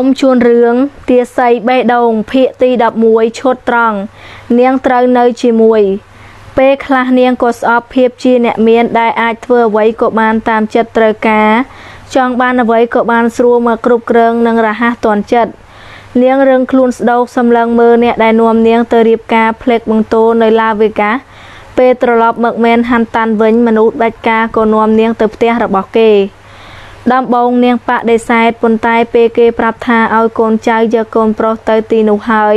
អ៊ំជួនរឿងទាសីបេះដូងភាគទី11ឈុតត្រង់នាងត្រូវនៅជាមួយ ពេលខ្លះនាងក៏ស្អប់ភាពជាអ្នកមានដែលអាចធ្វើអ្វីក៏បានតាមចិត្តត្រូវការ ចង់បានអ្វីក៏បានស្រួលមកគ្រប់គ្រងនិងរហ័សទាន់ចិត្តនាងរឹងខ្លួនស្ដោកសម្លឹងមើលអ្នកដែលនាំនាងទៅរៀបការផ្លេកបង្គោលនៅឡាវេហ្គាសពេលត្រឡប់មកមែនហាន់តាន់វិញមនុស្សដាច់ការក៏នាំនាងទៅផ្ទះរបស់គេ ដំបងនាងបដិសេធប៉ុន្តែពេលគេប្រាប់ថាឲ្យកូនចៅយកកូនប្រុសទៅទីនោះហើយ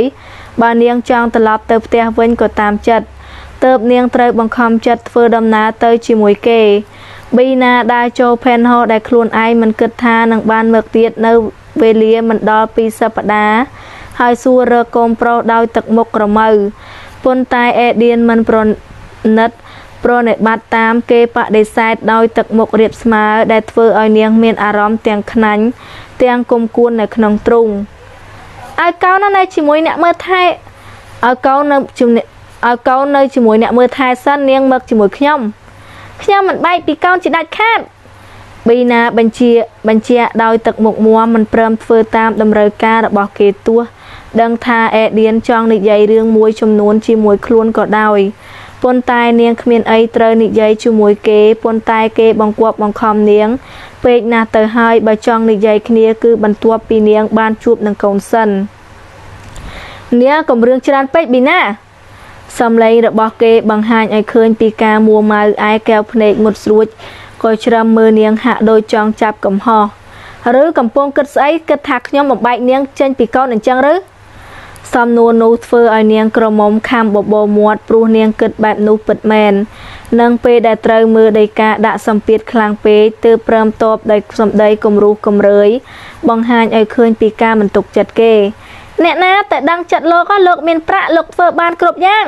បើនាងចង់ត្រឡប់ទៅផ្ទះវិញក៏តាមចិត្តទើបនាងត្រូវបង្ខំចិត្តធ្វើដំណើរទៅជាមួយគេប៊ីណាដើរចូលផែនហោដែលខ្លួនឯងមិនគិតថានឹងបានមកទៀតនៅវេលាមិនដល់ពីសប្តាហ៍ហើយសួររកកូនប្រុសដោយទឹកមុខក្រមៅប៉ុន្តែអេឌៀនមិនប្រណិត ប្រណិប័តតាមគេបដិសេធដោយទឹកមុខរាបស្មើដែលធ្វើឲ្យនាងមានអារម្មណ៍ទាំងខ្នាញ់ទាំងគុំគួននៅក្នុងទ្រូងឲ្យកូននៅជាមួយអ្នកមើលថែឲ្យកូននៅជំនឲ្យកូននៅជាមួយអ្នកមើលថែសិននាងមកជាមួយខ្ញុំខ្ញុំមិនបែកពីកូនជាដាច់ខាតប៊ីណាបញ្ជាបញ្ជាដោយទឹកមុខមាំមិនព្រមធ្វើតាមតម្រូវការរបស់គេទោះដឹងថាអេឌៀនចង់និយាយរឿងមួយចំនួនជាមួយខ្លួនក៏ដោយប៉ុន្តែនាងគ្មានអីត្រូវនិយាយជាមួយគេប៉ុន្តែគេបង្គាប់បង្ខំនាងពេកណាស់ទៅហើយបើចង់និយាយគ្នាគឺបន្ទាប់ពីនាងបានជួបនឹងកូនសិននាងកំរឿងច្រើនពេកប៊ីណាសំឡេងរបស់គេបង្ហាញឲ្យឃើញពីការមួម៉ៅឯកែវភ្នែកមុតស្រួចក៏ច្រឹមមើលនាងហាក់ដូចចង់ចាប់កំហុសឬកំពុងគិតស្អីគិតថាខ្ញុំបំបែកនាងចេញពីកូនអញ្ចឹងឬសំណួរនោះធ្វើឲ្យនាងក្រមុំខំបបោមាត់ព្រោះនាងគិតបែបនោះពិតមែននិងពេលដែលត្រូវមើលដីកាដាក់សម្ពាធខ្លាំងពេកទើបព្រមតបដោយសម្ដីគំរោះគំរើយបង្ហាញឲ្យឃើញពីការមិនទុកចិត្តគេអ្នកណាតែដឹងចិត្តលោកលោកមានប្រាក់លោកធ្វើបានគ្រប់យ៉ាង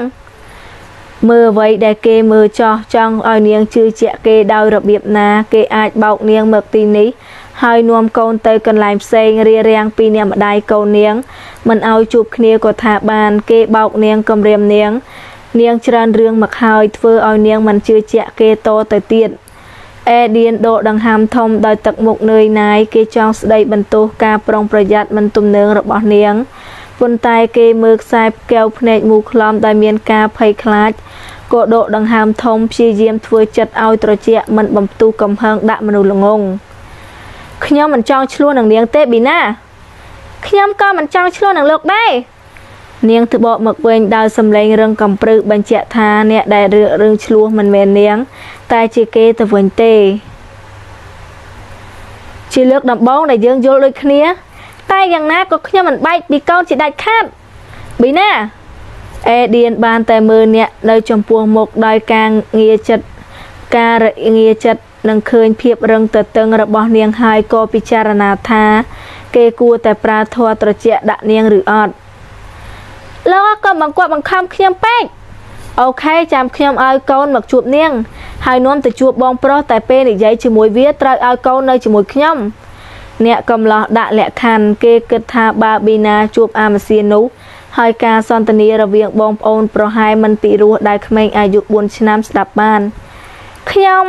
មើលអ្វីដែលគេមើលចោះចង់ឲ្យនាងជឿជាក់គេដោយរបៀបណាគេអាចបោកនាងមកទីនេះហើយនាំកូនទៅកន្លែងផ្សេងរារាំងពីអ្នកម្ដាយកូននាងមិនឲ្យជួបគ្នាក៏ថាបានគេបោកនាងគំរាមនាងនាងច្រើនរឿងមកហើយធ្វើឲ្យនាងមិនជឿជាក់គេតទៅទៀតអេឌៀនដកដង្ហើមធំដោយទឹកមុខនឿយណាយគេចង់ស្ដីបន្ទោសការប្រុងប្រយ័ត្នមិនទំនើងរបស់នាងប៉ុន្តែគេមើលខ្សែកែវភ្នែកមូលក្លំដែលមានការភ័យខ្លាចក៏ដកដង្ហើមធំព្យាយាមធ្វើចិត្តឲ្យត្រជាក់មិនបំផ្ទុះកំហឹងដាក់មនុស្សល្ងងខ្ញុំមិនចង់ឆ្លោះនឹងនាងទេប៊ីណាខ្ញុំក៏មិនចង់ឆ្លោះនឹងលោកដែរនាងត្បកមកវិញដោយសំឡេងរឹងកំព្រឹសបញ្ជាក់ថាអ្នកដែលរឿងឆ្លោះមិនមែននាងតែជាគេទៅវិញទេជាលើកដំបូងដែលយើងយល់ដូចគ្នាតែយ៉ាងណាក៏ខ្ញុំមិនបែកពីកូនជាដាច់ខាតប៊ីណាអេឌៀនបានតែមើលអ្នកនៅចំពោះមុខដោយការងាចិត្តការងាចិត្តនឹងឃើញភាពរឹងទទឹងរបស់នាងហើយក៏ពិចារណាថាគេគួរតែប្រើធម៌ត្រជាក់ដាក់នាងឬអត់លោកក៏បង្គាប់បង្ខំខ្ញុំពេកអូខេចាំខ្ញុំឲ្យកូនមកជួបនាងហើយនាំទៅជួបបងប្រុសតែពេលនិយាយជាមួយវាត្រូវឲ្យកូននៅជាមួយខ្ញុំអ្នកកំឡោះដាក់លក្ខខណ្ឌគេគិតថាបើប៊ីណាជួបអាម៉ាសៀននោះហើយការសន្ទនារវាងបងប្អូនប្រហែលមិនពិរោះដែលក្មេងអាយុ4ឆ្នាំស្ដាប់បានខ្ញុំ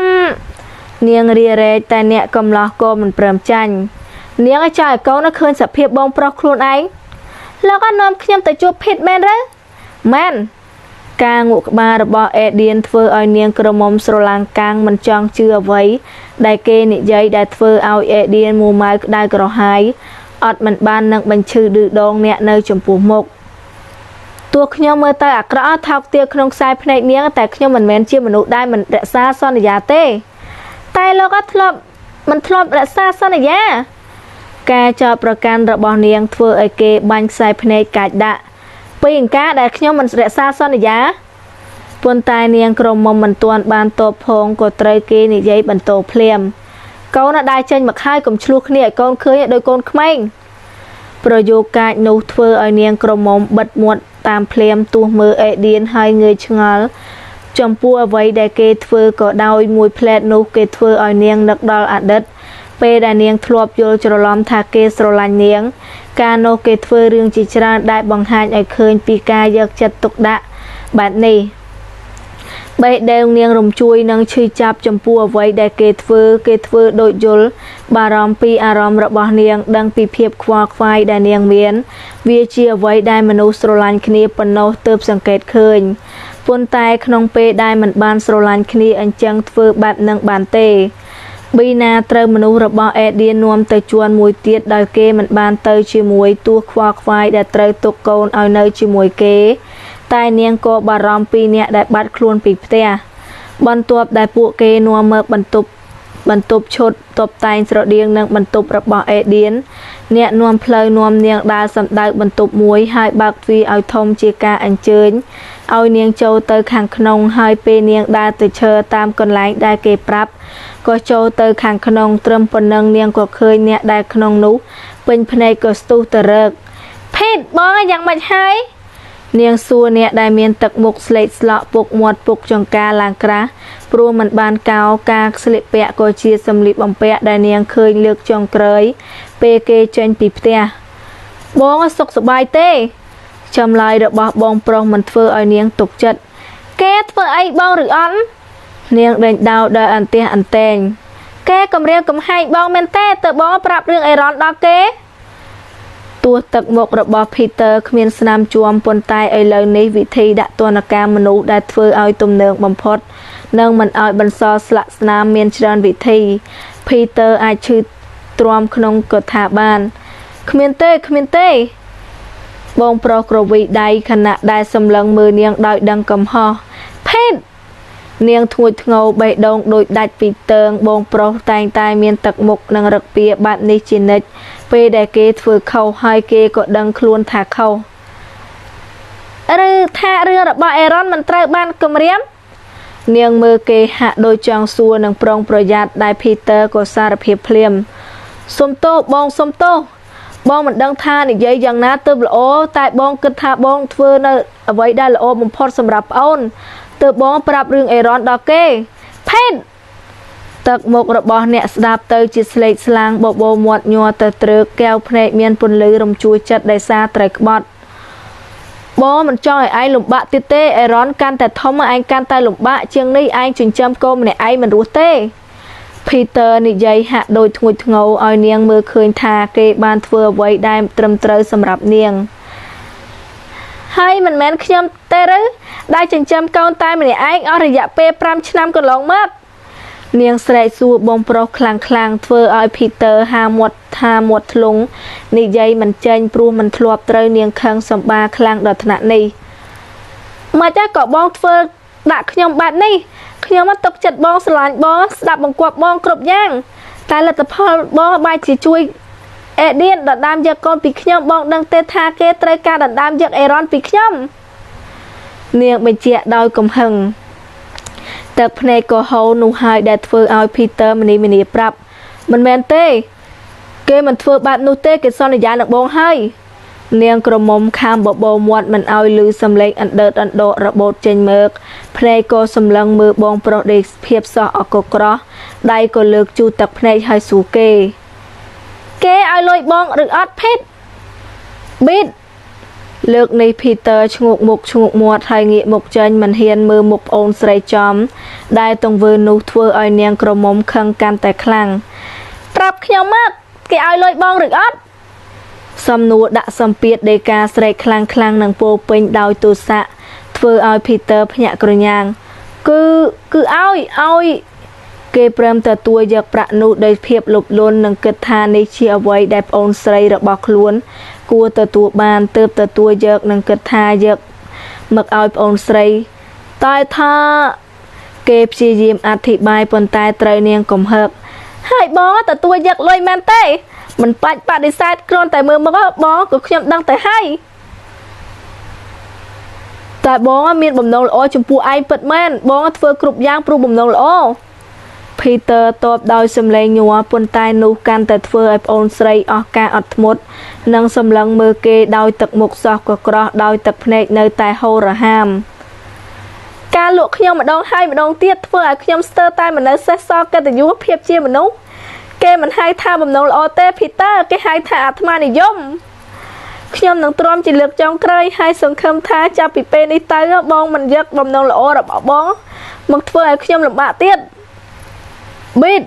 នាងរារែកតែអ្នកកំឡោះក៏មិនព្រមចាញ់នាងឲ្យចោលឲ្យកូនឃើញសភាពបងប្រុសខ្លួនឯងលោកអត់នាំខ្ញុំទៅជួបភីតមែនឬមែនការងក់ក្បាលរបស់អេឌៀនធ្វើឲ្យនាងក្រមុំស្រឡាំងកាំងមិនចង់ជឿអ្វីដែលគេនិយាយដែលធ្វើឲ្យអេឌៀនមួម៉ៅក្តៅក្រហាយអត់មិនបាននឹងបញ្ឈឺឌឺដងអ្នកនៅចំពោះមុខទោះខ្ញុំមើលទៅអាក្រក់ថោកទាបក្នុងខ្សែភ្នែកនាងតែខ្ញុំមិនមែនជាមនុស្សដែលមិនរក្សាសន្យាទេតែលោកអត់ធ្លាប់មិនធ្លាប់រក្សាសន្យាការចោទប្រកាន់របស់នាងធ្វើឲ្យគេបាញ់ខ្សែភ្នែកកាច់ដាក់ពីអង្ការដែលខ្ញុំមិនរក្សាសន្យាប៉ុន្តែនាងក្រមុំមិនទាន់បានតបផងក៏ត្រូវគេនិយាយបន្តភ្លាមកូនអត់ដែរចេញមកហើយកុំឆ្លោះគ្នាឲ្យកូនឃើញឲ្យកូនក្មេងប្រយោគកាចនោះធ្វើឲ្យនាងក្រមុំបិទមាត់តាមភ្លាមទោះមើលអេឌៀនហើយងើយឆ្ងល់ចំពោះអ្វីដែលគេធ្វើក៏ដោយមួយផ្លែតនោះគេធ្វើឲ្យនាងនឹកដល់អតីតពេលដែលនាងធ្លាប់យល់ច្រឡំថាគេស្រឡាញ់នាងកាលនោះគេធ្វើរឿងជាច្រើនដែលបង្ហាញឲ្យឃើញពីការយកចិត្តទុកដាក់បែបនេះ បេះដូងនាងរំជួយនិងឈឺចាប់ចំពោះអ្វីដែលគេធ្វើគេធ្វើដូចយល់បារម្ភពីអារម្មណ៍របស់នាងដឹងពីភាពខ្វល់ខ្វាយដែលនាងមាន វាជាអ្វីដែលមនុស្សស្រឡាញ់គ្នាប៉ុណ្ណោះទើបសង្កេតឃើញប៉ុន្តែក្នុងពេលដែលមិនបានស្រឡាញ់គ្នាអញ្ចឹងធ្វើបែបនឹងបានទេប៊ីណាត្រូវមនុស្សរបស់អេឌៀននាំទៅជួនមួយទៀតដោយគេមិនបានទៅជាមួយទោះខ្វល់ខ្វាយដែលត្រូវទុកកូនឲ្យនៅជាមួយគេ តែនាងក៏បារម្ភពីអ្នកដែលបាត់ខ្លួនពីផ្ទះបន្ទាប់ដែលពួកគេនាំមកបន្ទប់បន្ទប់ឈុតតបតែងស្រដៀងនឹងបន្ទប់របស់អេឌៀនអ្នកនាំផ្លូវនាំនាងដើរសម្ដៅបន្ទប់មួយហើយបើកទ្វារឲ្យធំជាការអញ្ជើញឲ្យនាងចូលទៅខាងក្នុងហើយពេលនាងដើរទៅឈរតាមកន្លែងដែលគេប្រាប់ក៏ចូលទៅខាងក្នុងត្រឹមប៉ុណ្ណឹងនាងក៏ឃើញអ្នកដែលក្នុងនោះពេញភ្នែកក៏ស្ទុះទៅរកភេទបងយ៉ាងម៉េចហើយនាងសួរអ្នកដែលមានទឹកមុខស្លេកស្លក់ពុកមាត់ពុកចង្ការឡើងក្រាស់ព្រោះមិនបានកោការស្លៀកពាក់ក៏ជាសម្លៀកបំពាក់ដែលនាងឃើញលើកចុងក្រោយពេលគេចេញពីផ្ទះបងសុខសប្បាយទេចម្លើយរបស់បងប្រុសមិនធ្វើឲ្យនាងទុកចិត្តគេធ្វើអីបងឬអត់នាងដេញដោលដោយអន្ទះអន្តែងគេគំរាមកំហែងបងមែនទេទៅបងប្រាប់រឿងអេរ៉ុនដល់គេទោះទឹកមុខរបស់ភីទ័រគ្មានស្នាមជួមប៉ុន្តែឥឡូវនេះវិធីដាក់ទណ្ឌកម្មមនុស្សដែលធ្វើឲ្យទំនើងបំផុតនិងមិនឲ្យបន្សល់ស្លាកស្នាមមានច្រើនវិធីភីទ័រអាចឈឺទ្រាំក្នុងកថាបានគ្មានទេគ្មានទេបងប្រុសក្រវីដៃខណៈដែលសម្លឹងមើលនាងដោយដឹងកំហុសភេទនាងធ្ងួចធ្ងោបេះដូងដូចដាច់ពីតើងបងប្រុសតែងតែមានទឹកមុខនិងរឹកពៀបែបនេះជានិច្ចពេលដែលគេធ្វើខុសហើយគេក៏ដឹងខ្លួនថាខុសឬថារឿងរបស់អេរ៉ុនមិនត្រូវបានគម្រាមនាងមើលគេហាក់ដូចចង់សួរនឹងប្រុងប្រយ័ត្នដែលភីទ័រក៏សារភាពភ្លាមសុំទោសបងសុំទោសបងមិនដឹងថានិយាយយ៉ាងណាទើបល្អតែបងគិតថាបងធ្វើនៅអ្វីដែលល្អបំផុតសម្រាប់ប្អូនទើបបងប្រាប់រឿងអេរ៉ុនដល់គេភេទទឹកមុខរបស់អ្នកស្ដាប់ទៅជាស្លេកស្លាំងបបោមាត់ញ័រទៅត្រើកកែវភ្នែកមានពន្លឺរំជួលចិត្តដោយសារត្រូវក្បត់បងមិនចង់ឲ្យឯងលំបាកទៀតទេអេរ៉ុនកាន់តែធំឯងកាន់តែលំបាកជាងនេះឯងចិញ្ចឹមកូនម្នាក់ឯងមិនរស់ទេភីទ័រនិយាយហាក់ដូចធ្ងន់ធ្ងរឲ្យនាងមើលឃើញថាគេបានធ្វើអ្វីដែលត្រឹមត្រូវសម្រាប់នាងហើយមិនមែនខ្ញុំទេឬដែលចិញ្ចឹមកូនតែម្នាក់ឯងអស់រយៈពេល5ឆ្នាំកន្លងមកនាងស្រែកសួរបងប្រុសខ្លាំងខ្លាំងធ្វើឲ្យភីទ័រហាមាត់ថាមាត់ធ្លុងនិយាយមិនចេញព្រោះមិនធ្លាប់ត្រូវនាងខឹងសម្បាខ្លាំងដល់ថ្នាក់នេះមកចាក៏បងធ្វើដាក់ខ្ញុំបែបនេះខ្ញុំមកទុកចិត្តបងស្រឡាញ់បងស្ដាប់បង្គាប់បងគ្រប់យ៉ាងតែលទ្ធផលបងបែរជាជួយអេឌៀនដណ្ដើមយកកូនពីខ្ញុំបងដឹងទេថាគេត្រូវការដណ្ដើមយកអេរ៉ុនពីខ្ញុំនាងបញ្ជាក់ដោយកំហឹងទឹកភ្នែកក៏ហូរនោះហើយដែលធ្វើឲ្យភីទ័រមនីមនីប្រាប់មិនមែនទេគេមិនធ្វើបែបនោះទេគេសន្យានឹងបងហើយនាងក្រមុំខាំបបោមាត់មិនឲ្យឮសំឡេងអណ្ដើតអណ្ដករបូតចេញមកភ្នែកក៏សម្លឹងមើលបងប្រុសដោយភាពសោះអកក្រោះដៃក៏លើកជូតទឹកភ្នែកឲ្យសួរគេគេឲ្យលុយបងឬអត់ភេទប៊ីតលើកនេះភីទ័រឈ្ងោកមុខឈ្ងោកមាត់ហើយងាកមុខចេញមិនហ៊ានមើលមុខប្អូនស្រីចំដែលទង្វើនោះធ្វើឲ្យនាងក្រមុំខឹងកាន់តែខ្លាំងប្រាប់ខ្ញុំមកគេឲ្យលុយបងឬអត់សំណួរដាក់សម្ពាធដីកាស្រែកខ្លាំងខ្លាំងនឹងពោពេញដោយទោសៈធ្វើឲ្យភីទ័រភ្ញាក់ក្រញាងគឺឲ្យគេព្រមទទួលយកប្រាក់នោះដោយភាពលោភលន់និងគិតថានេះជាអ្វីដែលប្អូនស្រីរបស់ខ្លួនគួរទទួលបានទើបទទួលយកនិងគិតថាយកមកឲ្យប្អូនស្រីតែថាគេព្យាយាមអធិប្បាយប៉ុន្តែត្រូវនាងកំហឹកហើយបងទទួលយកលុយមែនទេមិនបាច់បដិសេធគ្រាន់តែមើលមកបងក៏ខ្ញុំដឹងទៅហើយតែបងមានបំណងល្អចំពោះឯងពិតមែនបងធ្វើគ្រប់យ៉ាងព្រោះបំណងល្អភីទ័រតបដោយសំឡេងញ័រប៉ុន្តែនោះកាន់តែធ្វើឲ្យប្អូនស្រីអស់ការអត់ធ្មត់និងសម្លឹងមើលគេដោយទឹកមុខសោះកក្រោះដោយទឹកភ្នែកនៅតែហូររហាមការលក់ខ្ញុំម្ដងហើយម្ដងទៀតធ្វើឲ្យខ្ញុំស្ទើរតែមិននៅសេះសល់កិត្តិយសភាពជាមនុស្សគេមិនហៅថាបំណងល្អទេភីទ័រគេហៅថាអាត្មានិយម ខ្ញុំនឹងទ្រាំជាលើកចុងក្រោយហើយសង្ឃឹមថាចាប់ពីពេលនេះទៅបងមិនយកបំណងល្អរបស់បងមកធ្វើឲ្យខ្ញុំលំបាកទៀតប៊ីត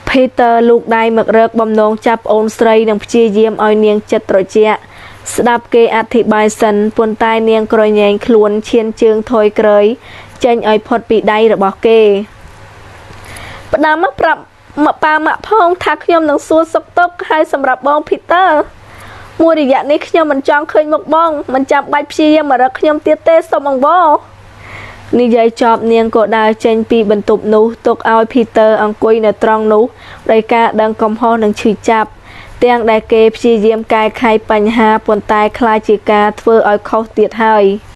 ភីទ័រលូកដៃមករកបំណងចាប់ប្អូនស្រីនិងព្យាយាមឲ្យនាងចិត្តត្រជាក់ស្ដាប់គេអធិប្បាយសិនប៉ុន្តែនាងក្រញែងខ្លួនឈានជើងថយក្រោយចេញឲ្យផុតពីដៃរបស់គេផ្ដាំមកប្រាប់មកប៉ាម៉ាក់ផងថាខ្ញុំនឹងសួរសុខទុក្ខហើយសម្រាប់បងភីទ័រមួយរយៈនេះខ្ញុំមិនចង់ឃើញមុខបងមិនចាំបាច់ព្យាយាមមករកខ្ញុំទៀតទេសូមអង្វរ និយាយចប់នាងក៏ដើរចេញពីបន្ទប់នោះទុកឲ្យភីទ័រអង្គុយនៅត្រង់នោះដោយការដឹងកំហុសនិងឈឺចាប់ទាំងដែលគេព្យាយាមកែខៃបញ្ហាប៉ុន្តែក្លាយជាការធ្វើឲ្យខុសទៀតហើយ។